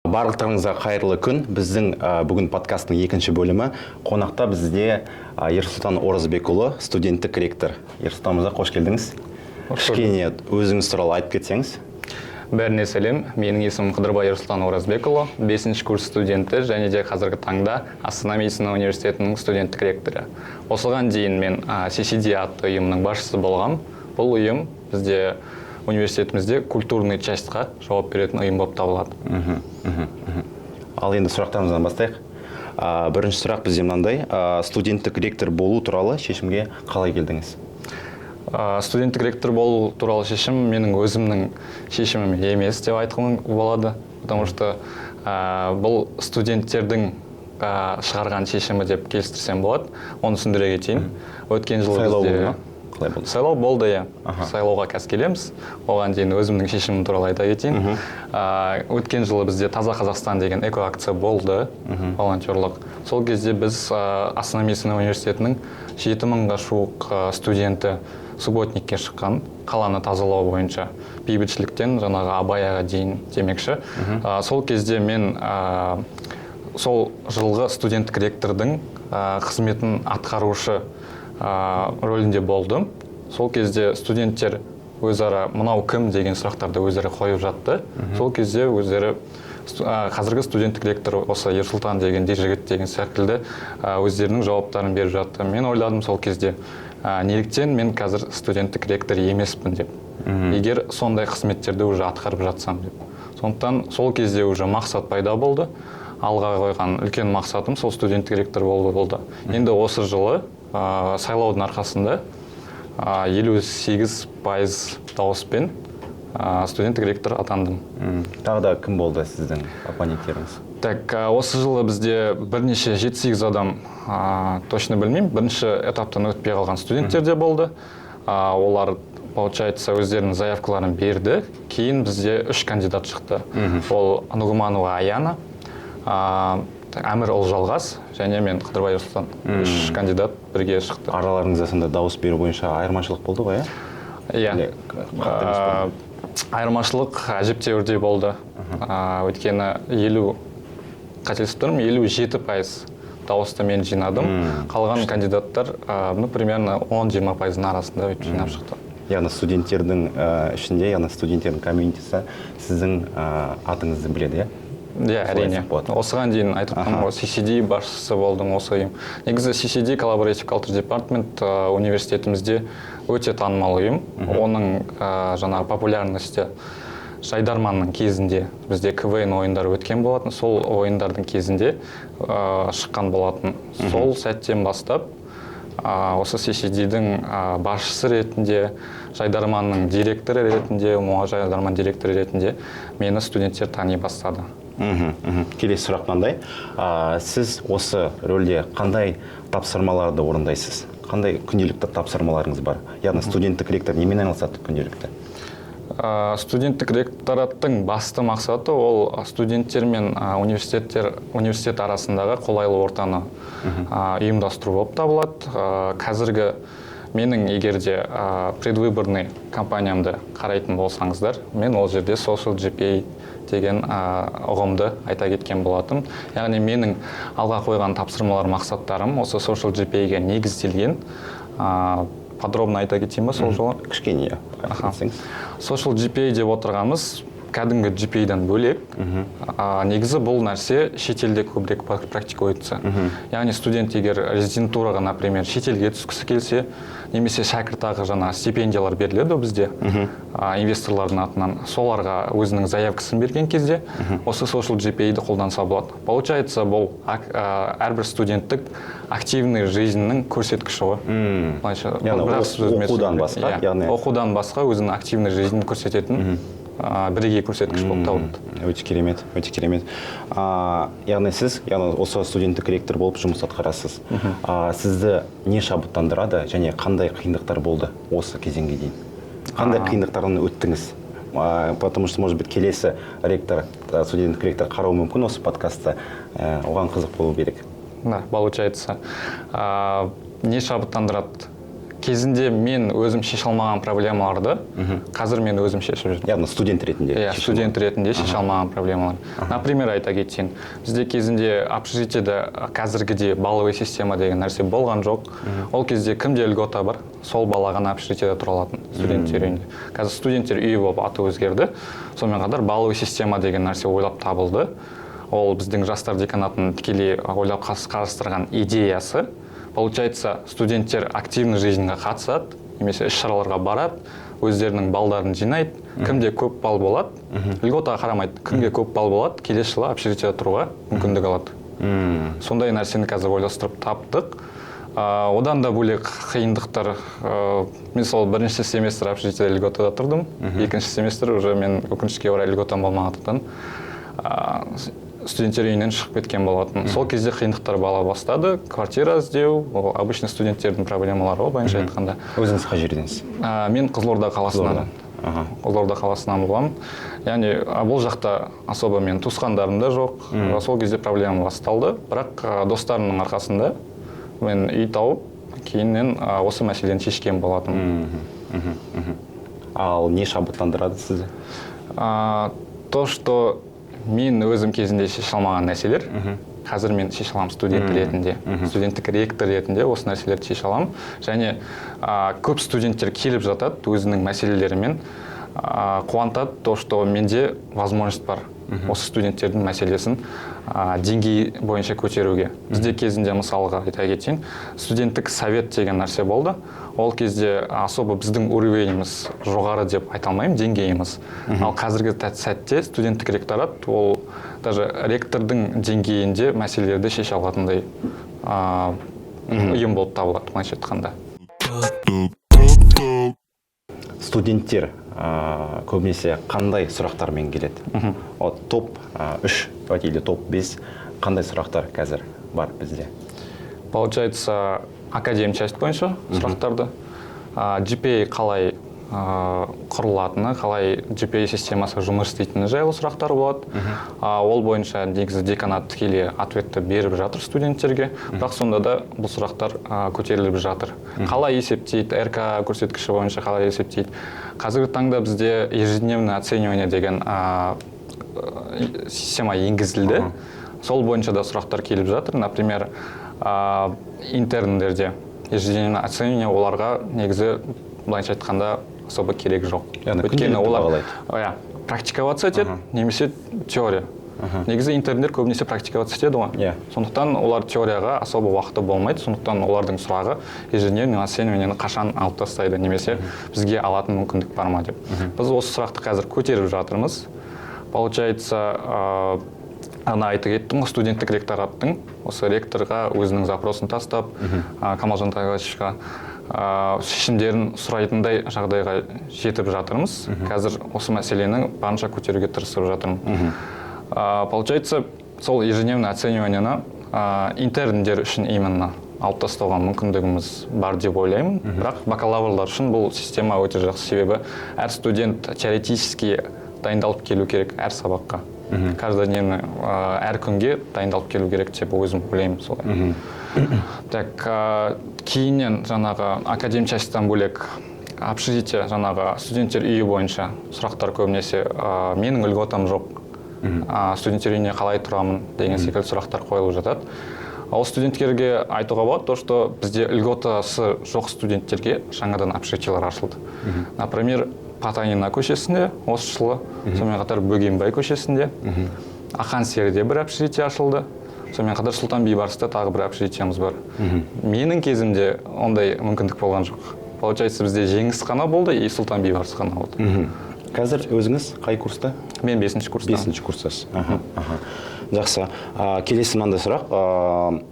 Барлықтарыңызға қайырлы күн! Біздің бүгін подкасттың екінші бөлімі. Қонақта бізде Ерсұлтан Оразбекұлы, студенттік ректор. Ерсұлтан мырза, қош келдіңіз! Кішкене өзіңіз туралы айтып кетсеңіз. Бәріне сәлем! Менің есімім Қыдырбай Ерсұлтан Оразбекұлы, бесінші курс студенті және де қазіргі таңда Астана медицина университетінің студенттік ректоры. Осыған дейін мен CCD атты ұйымның басшысы болғам. Бұл ұйым бізде университетімізде культурный часть қа жауап беретін ұйым болып табылады. Ал енді сұрақтарымыздан бастайық. Бірінші сұрақ бізде мынандай: студенттік ректор болу туралы шешімге қалай келдіңіз? Студенттік ректор болу туралы шешім менің өзімнің шешімім емес деп айтқым болады, потому что бұл студенттердің шығарған шешімі деп келістірсем болады. Оны түсіндіре кетейін. Өткен жылы Сайлау бізде болды ма, қалай болды? Сайлау болды, иә. Сайлауға қазір келеміз, оған дейін өзімнің шешімім туралы айта кетейін. Өткен жылы бізде «Таза Қазақстан» деген экоакция болды, волонтерлық. Сол кезде біз Астана медицина университетінің 7000-ға жуық студенті субботник ке шыққан, қаланы тазалау бойынша, Бейбітшіліктен жаңағы Абаяға дейін демекші. Сол кезде мен сол жылғы студенттік ректордың қызметін атқарушы рөлінде болдым. Сол кезде студенттер өзара «мынау кім?» деген сұрақтарды өздері қойып жатты. Сол кезде өздері «қазіргі студенттік ректор осы Ерсұлтан дегендей жігіт» деген секілді өздерінің жауаптарын беріп жатты. Мен ойладым сол кезде, неліктен мен қазір студенттік ректор емеспін деп, егер сондай қызметтерді уже атқарып жатсам деп. Сондықтан сол кезде уже мақсат пайда болды. Алға қойған үлкен мақсатым сол студенттік ректор болу болды. Енді осы жылы сайлаудың арқасында 58% дауыспен студенттік ректор атандым. Тағы да кім болды сіздің оппоненттеріңіз? Так, осы жылы бізде бірнеше, жеті сегіз адам, точно білмеймін, бірінші этаптан өтпей қалған студенттер де болды. Олар, получается, өздерінің заявка ларын берді. Кейін бізде үш кандидат шықты. Ол Нұғыманова Аяна, Әмір Ұлжалғас және мен, Қыдырбай Ерсұлтан. Үш кандидат бірге шықты. Араларыңызда сонда дауыс беру бойынша айырмашылық болды ғой, иә? Иә. Или қатты емес болды? Айырмашылық әжептәуірдей болды. Өйткені 50, қателесіп тұрмын, 57% дауысты мен жинадым. Қалған кандидаттар ну, примерно 10-20 пайыздың арасында өйтіп жинап шықты. Яғни студенттердің ішінде, яғни студенттердің комьюнити сі сіздің атыңызды біледі, иә? Иә, Солай әрине. айтсақ болады. Осыған дейін айтып тұрмын ғой, CCD басшысы болдым. Осы ұйым негізі, CCD, Collaborative Culture Department, университетімізде өте танымал ұйым. Оның жаңағы популярности Жайдарманның кезінде бізде КВН ойындары өткен болатын, сол ойындардың кезінде шыққан болатын. Сол сәттен бастап осы CCD-дің басшысы ретінде, Жайдарманның директоры ретінде, Жайдарман директоры ретінде мені студенттер тани бастады. Мхм, мхм. Келесі сұрақ мынандай: сіз осы рөлде қандай тапсырмаларды орындайсыз? Қандай күнделікті тапсырмаларыңыз бар? Яғни студенттік ректор немен айналысады күнделікті? Студенттік ректораттың басты мақсаты ол студенттер мен университет арасындағы қолайлы ортаны ұйымдастыру болып табылады. Қазіргі менің егер де предвыборный кампаниямды қарайтын болсаңыздар, мен ол жерде social GPA деген ұғымды айта кеткен болатын. Яғни менің алға қойған тапсырмалар, мақсаттарым осы social GPA-ге негізделген. Подробно айта кетейін ба сол жолы? Кішкене, иә, айтып кетсеңіз. Social GPA деп отырғанымыз кәдімгі GPA-дан бөлек. Негізі бұл нәрсе шетелде көбірек практикуется. Яғни студент егер резидентураға, например, шетелге түскісі келсе немесе шәкіртақы, жаңа стипендиялар беріледі ғой бізде инвесторлардың атынан, соларға өзінің заявка сын берген кезде осы social GPA-ді қолданса болады. Получается, бұл әрбір студенттік активный жизнь нің көрсеткіші ғой былайша. Яғни бір-ақ сөзбен оқудан сөйлесек. басқа, Иә, яғни- оқудан басқа өзінің активный жизнь ін көрсететін бірегей көрсеткіш болып табылады. Өте керемет, өте керемет. Яғни сіз, яғни осы студенттік ректор болып жұмыс атқарасыз. Сізді не шабыттандырады және қандай қиындықтар болды осы кезеңге дейін? Қандай қиындықтардан өттіңіз? Потому что, может быть, келесі ректор, студенттік ректор қарауы мүмкін осы подкастты, оған қызық болу керек. Да, получается, не шабыттандырады? Кезінде мен өзім шеше алмаған проблемаларды қазір мен өзім шешіп жүрмін. Яғни студент ретінде Иә, шеше студент ретінде шеше алмаған проблемалар. Например, айта кетейін, бізде кезінде общежитиеде қазіргідей балловый система деген нәрсе болған жоқ. Ол кезде кімде льгота бар, сол бала ғана общежитиеде тұра алатын, студенттер үйінде. Қазір студенттер үйі болып аты өзгерді. Сонымен қатар балловый система деген нәрсе ойлап табылды. Ол біздің жастар деканатының тікелей ойлап қарастырған идеясы. Получается, студенттер активный жизнь ға қатысады немесе іс шараларға барады, өздерінің балдарын жинайды. Кімде көп балл болады, льготаға қарамайды, кімге көп балл болады, келесі жылы общежитиеде тұруға мүмкіндік алады. Сондай нәрсені қазір ойластырып таптық. Одан да бөлек қиындықтар, мен сол бірінші семестр общежитиеде льготада тұрдым. Екінші семестр уже мен, өкінішке орай, льготам болмағандықтан, студенттер үйінен шығып кеткен болатын. Сол кезде қиындықтар бола бастады. Квартира іздеу, ол обычный студенттердің проблемалары ғой, былайынша айтқанда. Өзіңіз қай жерденсіз? Мен Қызылорда қаласынан. Қызылорда. Аха. Қызылорда қаласынан боламын. Яғни бұл жақта особо мен туысқандарым да жоқ. Сол кезде проблема басталды. Бірақ достарымның арқасында мен үй тауып, кейіннен осы мәселені шешкен болатынмын. Ал не шабыттандырады сізді? То, что мен өзім кезінде шеше алмаған нәрселер, қазір мен шеше аламын студент ретінде, студенттік ректор ретінде осы нәрселерді шеше аламын. Және көп студенттер келіп жатады өзінің мәселелерімен, қуантады то, что менде возможность бар осы студенттердің мәселесін деңгей бойынша көтеруге. Бізде кезінде, мысалға айта кетейін, студенттік совет деген нәрсе болды. Ол кезде особо біздің уровень іміз жоғары деп айта алмаймын, деңгейіміз. Ал қазіргі сәтте студенттік ректорат ол даже ректордың деңгейінде мәселелерді шеше алатындай ұйым болып табылады, былайша айтқанда. Студенттер көбінесе қандай сұрақтармен келеді? Вот топ 3, давайте, или топ 5 қандай сұрақтар қазір бар бізде? Получается, академ часть бойынша сұрақтарды, GPA қалай құрылатыны, қалай GPA системасы жұмыс істейтіні жайлы сұрақтар болады. Ол бойынша негізі деканат тікелей ответ ті беріп жатыр студенттерге, бірақ сонда да бұл сұрақтар көтеріліп жатыр. Қалай есептейді, РК көрсеткіші бойынша қалай есептейді? Қазіргі таңда бізде ежедневное оценивание деген система енгізілді. Сол бойынша да сұрақтар келіп жатыр. Например, интерндерде ежедневное оценивание оларға негізі, былайынша айтқанда, особо керек жоқ. Яғни Өйткені күнделікті олар бағалайды. Иә, практиковаться етеді немесе теория. Негізі интерндер көбінесе практиковаться етеді ғой. Сондықтан олар теорияға особо уақыты болмайды. Сондықтан олардың сұрағы: ежедневный оценивание ні қашан алып тастайды немесе бізге алатын мүмкіндік бар ма деп. Біз осы сұрақты қазір көтеріп жатырмыз. Получается, ана айта кеттім ғой, студенттік ректораттың осы ректорға өзінің запрос ын тастап, Камалжан Тағайовичқа шешімдерін сұрайтындай жағдайға жетіп жатырмыз. Қазір осы мәселені барынша көтеруге тырысып жатырмын. Получается, сол ежедневное оценивание ні интерндер үшін именно алып тастауға мүмкіндігіміз бар деп ойлаймын. Бірақ бакалаврлар үшін бұл система өте жақсы, себебі әр студент теоретически дайындалып келу керек әр сабаққа, каждодневно, әр күнге дайындалып келу керек деп өзім ойлаймын солай. Так, кейіннен жаңағы академ часть тан бөлек общежитие, жаңағы студенттер үйі бойынша сұрақтар көбінесе, менің льготам жоқ, студенттер үйіне қалай тұрамын деген секілді сұрақтар қойылып жатады. Ал студенттерге айтуға болады то, что бізде льготасы жоқ студенттерге жаңадан общежитиелер ашылды. Например, Потанина көшесінде осы жылы, сонымен қатар Бөгенбай көшесінде, Ақан серіде бір общежитие ашылды, сонымен қатар Сұлтан Бейбарыста тағы бір общежитиеміз бар. Менің кезімде ондай мүмкіндік болған жоқ. Получается, бізде Жеңіс қана болды и Сұлтан Бейбарыс қана болды. Қазір өзіңіз қай курста? Мен бесінші курста. Бесінші курстасыз. Аха. Жақсы. Келесі мынандай сұрақ.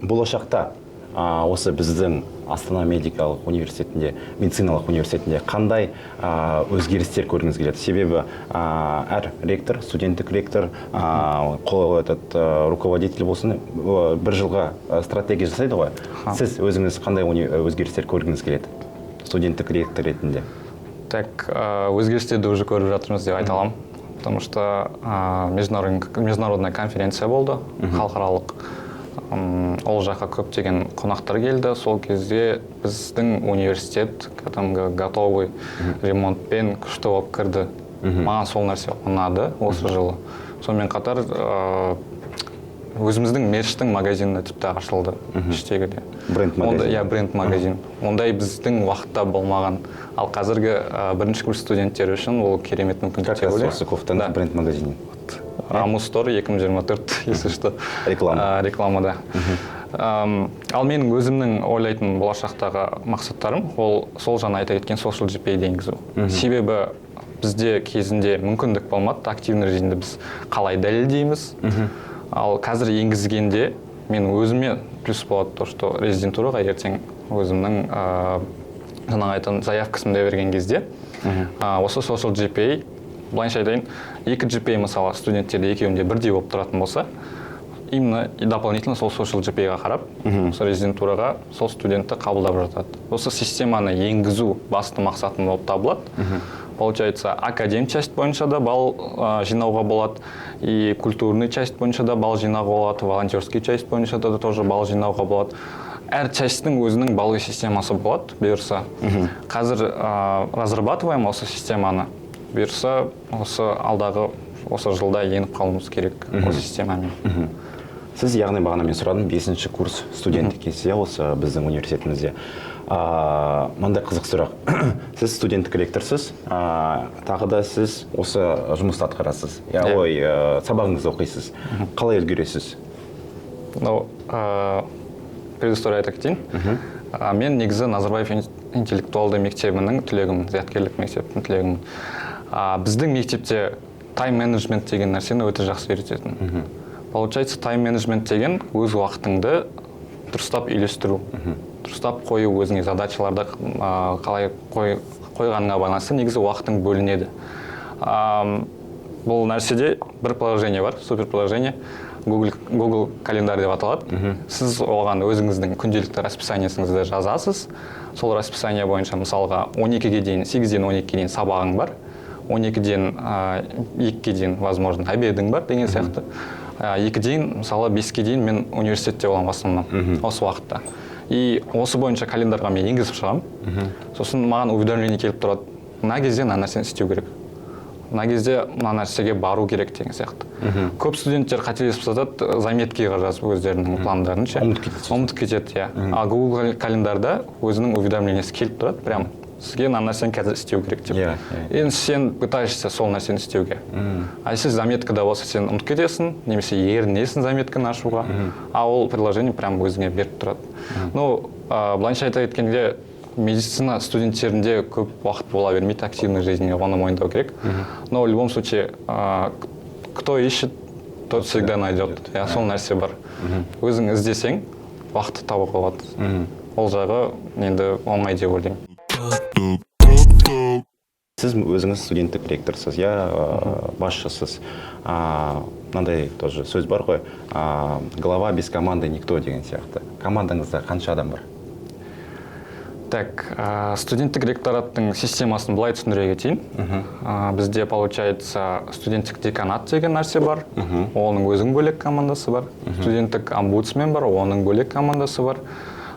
Болашақта осы біздің Астана медикалық университетінде, медициналық университетінде қандай өзгерістер көргіңіз келеді? Себебі әр ректор, студенттік ректор, этот руководитель болсын, бір жылға стратегия жасайды ғой. Сіз өзіңіз қандай өзгерістер көргіңіз келеді студенттік ректор ретінде? Так, өзгерістерді уже көріп жатырмыз деп айта аламын, потому что международная конференция болды, халықаралық. Ол жаққа көптеген қонақтар келді. Сол кезде біздің университет кәдімгі готовый ремонтпен күшті болып кірді. Маған сол нәрсе ұнады осы жылы. Сонымен қатар өзіміздің мерчтің магазині тіпті ашылды іштегіде. Бренд магазин. Иә, бренд магазин. Ондай біздің уақытта болмаған. Ал қазіргі бірінші курс студенттері үшін ол керемет мүмкіндік Как деп раз ойлаймын. Осы кофтаны Да. бренд магазиннен. Амус Стор 2024, если что. Реклама. Рекламада. Ал менің өзімнің ойлайтын болашақтағы мақсаттарым ол сол жаңа айта кеткен social GPA-ді енгізу. Себебі бізде кезінде мүмкіндік болмады, активный жизньді біз қалай дәлелдейміз. Ал қазір енгізгенде мен өзіме плюс болады, то что резидентураға ертең өзімнің жаңағы айтқан заявкасымды берген кезде осы social GPA, былайынша айтайын, екі GPA, мысалы, студенттерде екеуінде бірдей болып тұратын болса, именно и дополнительно сол social GPA-ға қарап, осы резидентураға сол студентті қабылдап жатады. Осы системаны енгізу басты мақсатым болып табылады. Получается, академ часть бойынша да балл жинауға болады, и культурный часть бойынша да балл жинауға болады, волонтерский часть бойынша да тоже балл жинауға болады. Әр частьтің өзінің баллы системасы болады, бұйырса. Қазір разрабатываем осы системаны. Бұйырса, осы алдағы осы жылда еніп қалуымыз керек осы системамен. Сіз, яғни, бағана мен сұрадым, бесінші курс студент екенсіз, иә, осы біздің университетімізде. Мынандай қызық сұрақ: сіз студенттік ректорсыз, тағы да сіз осы жұмысты атқарасыз, иә? Иә. Ой, сабағыңызды оқисыз, қалай үлгересіз? Ну, предыстория айта кетейін. Мен негізі Назарбаев интеллектуалды мектебінің түлегімін, зияткерлік мектептің түлегімін. Біздің мектепте тайм менеджмент деген нәрсені өте жақсы үйрететін. Получается, тайм менеджмент деген өз уақытыңды дұрыстап үйлестіру, дұрыстап қою, өзіңе задачаларды қалай қойғаныңа байланысты негізі уақытың бөлінеді. Бұл нәрседе бір приложение бар, супер приложение, Google календарь деп аталады. Сіз оған өзіңіздің күнделікті расписаниесіңізді жазасыз. Сол расписание бойынша, мысалға, 12-ге дейін, 8-ден 12-ге дейін сабағың бар, 12-ден 2-ге дейін, возможно, обедің бар деген сияқты. 2-ден, мысалы, 5-ке дейін мен университетте боламын в основном осы уақытта. И осы бойынша календарға мен енгізіп шығамын. Сосын маған уведомление келіп тұрады: мына кезде мына нәрсені істеу керек, мына кезде мына нәрсеге бару керек деген сияқты. Көп студенттер қателесіп жатады, заметкаға жазып өздерінің пландарын ше. Ұмытып кетеді сосын. Ұмытып кетеді, иә. Ал Google календарда өзінің уведомлениесі келіп тұрады прям: сізге мына нәрсені қазір істеу керек деп. Иә, иә. Енді сен пытаешься сол нәрсені істеуге. А если заметкада болса, сен ұмытып кетесің немесе ерінесің заметканы ашуға. А ол приложение прям өзіңе беріп тұрады. Ну, былайынша айта кеткенде, медицина студенттерінде көп уақыт бола бермейді активной жизни, оны мойындау керек. Но в любом случае, кто ищет, тот всегда найдет, иә. Сол нәрсе бар: өзің іздесең, уақытты табуға болады. Ол жағы енді оңай деп ойлаймын. Сіз өзіңіз студенттік ректорсыз, иә, басшысыз. Мынандай тоже сөз бар ғой, «голова без команды никто» деген сияқты. Командаңызда қанша адам бар? Так, студенттік ректораттың системасын былай түсіндіре кетейін. Бізде, получается, студенттік деканат деген нәрсе бар, оның өзінің бөлек командасы бар. Студенттік омбудсмен бар, оның бөлек командасы бар.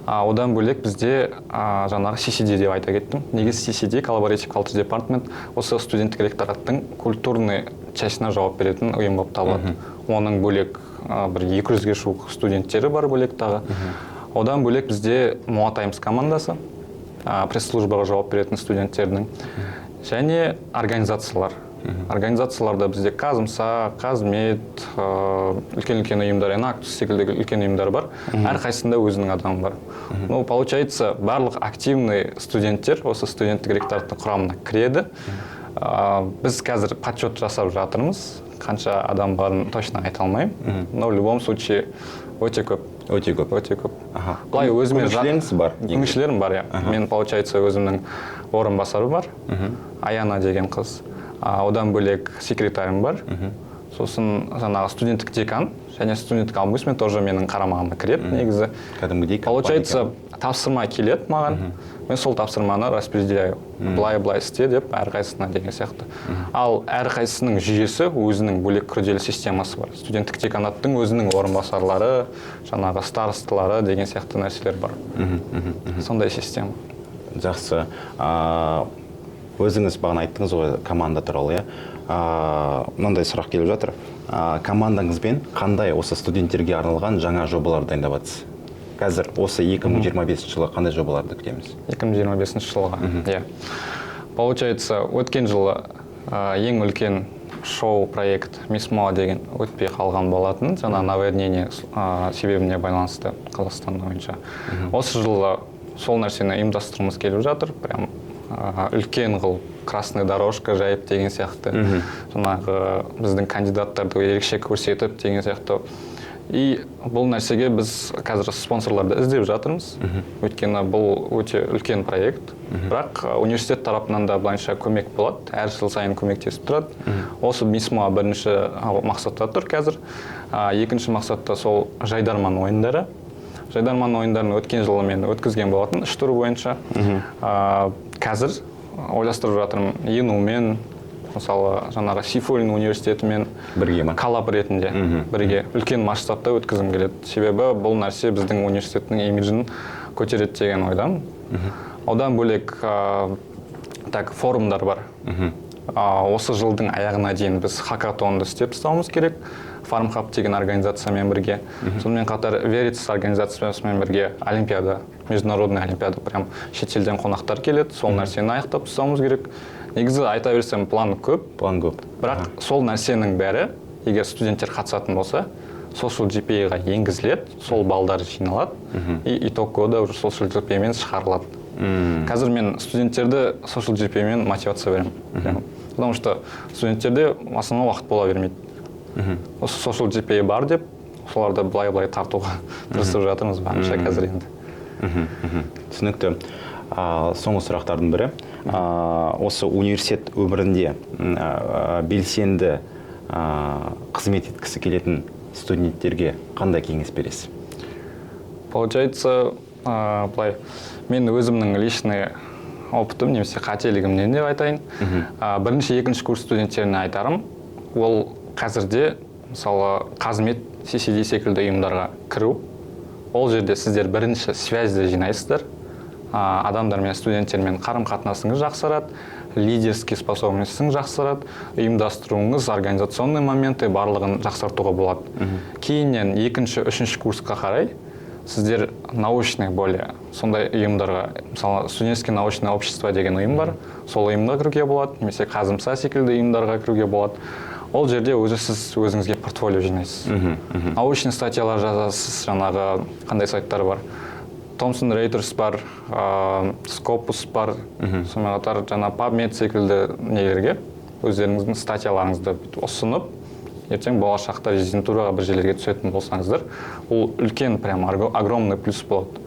Одан бөлек бізде жаңағы CCD деп айта кеттім. Негізі CCD, Collaborative Culture Department, осы студенттік ректораттың культурный частына жауап беретін ұйым болып табылады. Оның бөлек бір 200-ге жуық студенттері бар бөлек тағы. Одан бөлек бізде Моа Таймс командасы, пресс-службаға жауап беретін студенттердің, және организациялар. Организацияларда бізде КазМСА, Казмед, үлкен үлкен ұйымдар, Энактус секілді үлкен ұйымдар бар. Әрқайсысында өзінің адамы бар. Ну, получается, барлық активный студенттер осы студенттік ректораттың құрамына кіреді. Біз қазір подсчет жасап жатырмыз, қанша адам барын точно айта алмаймын, но в любом случае өте көп. Өте көп. Өте көп. Былай өзіме Көмекшілеріңіз бар негізі? Көмекшілерім бар, иә. Мен, получается, өзімнің орынбасарым бар, Аяна деген қыз. Одан бөлек секретарім бар. Сосын жаңағы студенттік декан және студенттік омбудсмен тоже менің қарамағыма кіреді негізі. Кәдімгідей. Получается, тапсырма келеді маған, мен сол тапсырманы распределяю, былай былай істе деп әрқайсысына деген сияқты. Ал әрқайсысының жүйесі, өзінің бөлек күрделі системасы бар. Студенттік деканаттың өзінің орынбасарлары, жаңағы старосталары деген сияқты нәрселер бар, сондай система. Жақсы. Өзіңіз бағана айттыңыз ғой команда туралы, иә. Мынандай сұрақ келіп жатыр. Командаңызбен қандай осы студенттерге арналған жаңа жобалар дайындап жатсыз қазір? Осы 2025 жылы қандай жобаларды күтеміз? 2025 жылға, иә. Получается, өткен жылы ең үлкен шоу проект Мисс Моа деген өтпей қалған болатын, жаңа наводнение себебіне байланысты Қазақстан бойынша. Осы жылы сол нәрсені ұйымдастырғымыз келіп жатыр, прям үлкен қылып, красный дорожка жайып деген сияқты, жаңағы біздің кандидаттарды ерекше көрсетіп деген сияқты. И бұл нәрсеге біз қазір спонсорларды іздеп жатырмыз, өйткені бұл өте үлкен проект. Бірақ университет тарапынан да былайынша көмек болады, әр жыл сайын көмектесіп тұрады. Осы Мисс Моа бірінші мақсатта тұр қазір. Екінші мақсатта сол Жайдарман ойындары. Жайдарман ойындарын өткен жылы мен өткізген болатын үш тур бойынша. Қазір ойластырып жатырмын ЕНУ-мен, мысалы, жаңағы Сейфуллин университетімен Бірге ма? Коллаб ретінде бірге үлкен масштабта өткізгім келеді, себебі бұл нәрсе біздің университеттің имиджін көтереді деген ойдамын. Одан бөлек так, форумдар бар. Осы жылдың аяғына дейін біз хакатонды істеп тастауымыз керек Фармхаб деген организациямен бірге. Сонымен қатар Веритас организациясымен бірге олимпиада, международный олимпиада, прям шетелден қонақтар келеді, сол нәрсені аяқтап тастауымыз керек. Негізі айта берсем, план көп. План көп. Бірақ сол нәрсенің бәрі, егер студенттер қатысатын болса, Social GPA-ға енгізіледі, сол балдар жиналады и итог года уже Social GPA-мен шығарылады. Қазір мен студенттерді Social GPA-мен мотивация беремін прям. Потому что студенттерде в основном уақыт бола бермейді. Осы Social GPA бар деп, соларды былай былай тартуға тырысып жатырмыз барынша қазір енді. Түсінікті. Соңғы сұрақтардың бірі. Осы университет өмірінде белсенді қызмет еткісі келетін студенттерге қандай кеңес бересіз? Получается, былай, мен өзімнің личный опытым немесе қателігімнен деп айтайын. Бірінші, екінші курс студенттеріне айтарым, ол қазірде, мысалы, Қазмет, CCD секілді ұйымдарға кіру. Ол жерде сіздер бірінші связьді жинайсыздар, адамдармен, студенттермен қарым қатынасыңыз жақсарады, лидерский способностьіңіз жақсарады, ұйымдастыруыңыз, организационный моменты барлығын жақсартуға болады. Кейіннен екінші, үшінші курсқа қарай сіздер научный более сондай ұйымдарға, мысалы, студенческий научное общество деген ұйым бар, сол ұйымға кіруге болады немесе ҚазМСА секілді ұйымдарға кіруге болады. Ол жерде өзі сіз өзіңізге портфолио жинайсыз, научный статьялар жазасыз. Жаңағы қандай сайттар бар, Thomson Reuters бар, Scopus бар, сонымен қатар жаңа PubMed секілді нелерге өздеріңіздің статьяларыңызды бүйтіп ұсынып, ертең болашақта резидентураға бір жерлерге түсетін болсаңыздар, ол үлкен прям огромный плюс болады.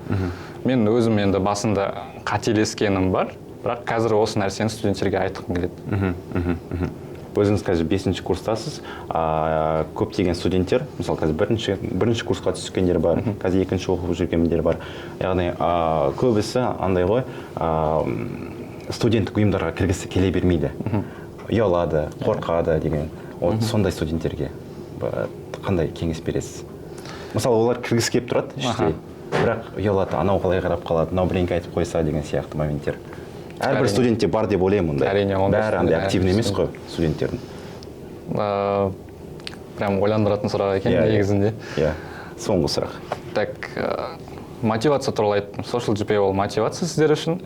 Мен өзім енді басында қателескенім бар, бірақ қазір осы нәрсені студенттерге айтқым келеді. Мхм, мхм, мхм. Өзіңіз қазір бесінші курстасыз. Көптеген студенттер, мысалы, қазір бірінші курсқа түскендер бар, қазір екінші оқып жүргендер бар, яғни көбісі андай ғой, студенттік ұйымдарға кіргісі келе бермейді, ұялады, қорқады деген. Вот сондай студенттерге қандай кеңес бересіз? Мысалы, олар кіргісі келіп тұрады іштей, бірақ ұялады, анау қалай қарап қалады, мынау бірдеңке айтып қойса деген сияқты моменттер әрбір студентте бар деп ойлаймын ондай. Әрине, ондай бәрі андай студент- активный емес қой студенттердің. Прям ойландыратын сұрақ екен Иә, иә. негізінде. Иә, соңғы сұрақ. Так, мотивация туралы айттым. Social GPA ол мотивация сіздер үшін.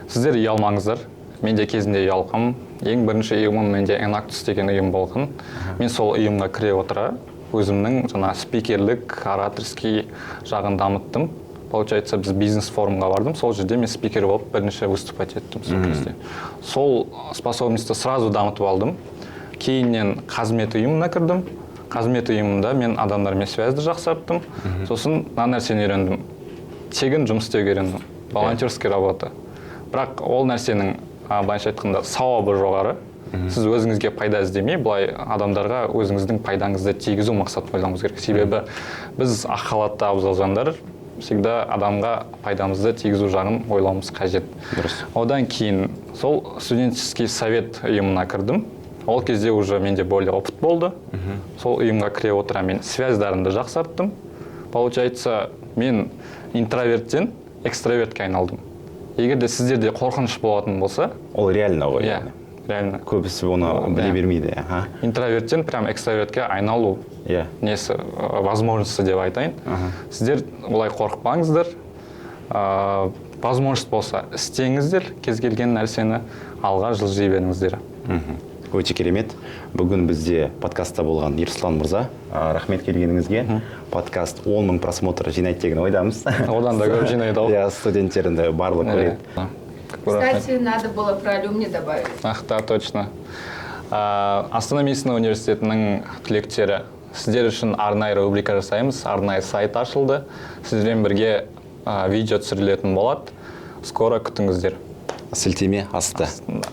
Сіздер ұялмаңыздар. Мен де кезінде ұялғанмын. Ең бірінші ұйымым менде Enactus деген ұйым болған. Мен сол ұйымға кіре отыра өзімнің жаңа спикерлік, ораторский жағын дамыттым. Получается, біз бизнес форумға бардым, сол жерде мен спикер болып бірінші выступать еттім. Сол кезде сол способностьті сразу дамытып алдым. Кейіннен Қазмет ұйымына кірдім. Қазмет ұйымында мен адамдармен связьді жақсарттым. Сосын мына нәрсені үйрендім: тегін жұмыс істеуге үйрендім, волонтерский работа. Бірақ ол нәрсенің былайша айтқанда, сауабы жоғары. Сіз өзіңізге пайда іздемей, былай адамдарға өзіңіздің пайдаңызды тигізу мақсатын ойлауыңыз керек, себебі біз, ақ халатты абзал жандар, всегда адамға пайдамызды тигізу жағын ойлауымыз қажет. Одан кейін сол студенческий совет ұйымына кірдім. Ол кезде уже менде более опыт болды. Сол ұйымға кіре отыра мен связьдарымды жақсарттым. Получается, мен интроверттен экстравертке айналдым. Егер де сіздерде қорқыныш болатын болса... Ол реально ғой. Иә. Яғни. Реально. Көбісі оны біле бермейді, аха. Интроверттен прям экстравертке айналу несі, возможности деп айтайын. Сіздер олай қорықпаңыздар. Возможность болса, істеңіздер. Кез келген нәрсені алға жылжи беріңіздер. Өте керемет. Бүгін бізде подкастта болған Ерсұлтан мырза. Рахмет келгеніңізге. Подкаст 10 мың просмотр жинайды деген ойдамыз. Одан да көп жинайды ау. Иә, студенттер енді барлығы көреді. Иә. Рахмет. Кстати, надо было про алюмни добавить. Ах, да, точно. Астана медицина университетінің түлектері, сіздер үшін арнайы рубрика жасаймыз, арнайы сайт ашылды. Сіздермен бірге видео түсірілетін болады. Скоро, күтіңіздер. Сілтеме асты. Астында.